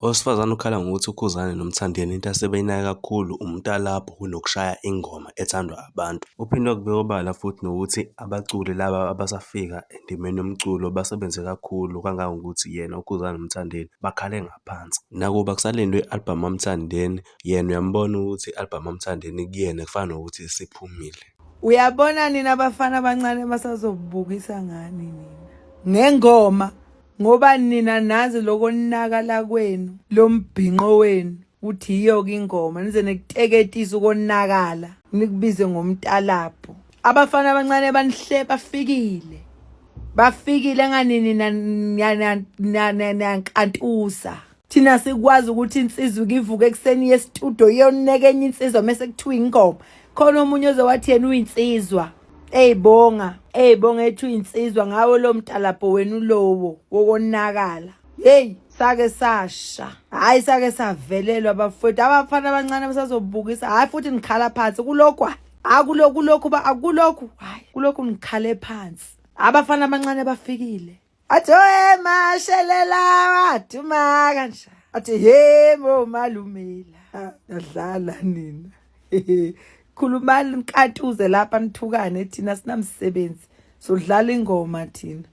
Owesifazane ukhala ngokuthi uKhuzani noMthandeni into asebeyinake kakhulu umtalabho kunokushaya ingoma ethandwa abantu. Uphinde wakubeka obala futhi nokuthi abaculi laba abasafika endimeni yomculo basebenze kakhulu kangangokuthi yena uKhuzani noMthandeni bakhale ngaphansi. Nakuba kusalindwe i-albhamu kaMthandeni, yena uyambona ukuthi i-albhamu kaMthandeni kuyena kufana nokuthi isiphumile. Uyabona nina abafana abancane basazobukisa ngani nina ngengoma ngoba nina nazi lokonakala kwenu lombhinqo wenu uthi yiyo-ke ingoma nize nikuteketise ukonakala nikubize ngomtalabho abafana abancane banihle bafikile bafikile nganini nankantusa thina sikwazi ukuthi insizwa ivuke ekuseni yestudio iyoneka enye insizwa mese kuthiwa ingoma khona omunye oze wathi yena uyinsizwa eyibonga eyibonga ethi uyinsizwa ngawo lo mtalabho wenu lowo wokonakala hey sake sasha hayi sake savelelwa bafowethu abafana abancane basazobukisa hayi futhi nikhala phansi kulokhu akulokhu kulokhu akulokhu hayi kulokhu nikhale phansi abafana abancane bafikile athi oe mashelela waduma kanje athi yebo malumela nadlala nina khulumani nikantuze lapha nithukane thina sinamsebenzi sodlala ingoma thina.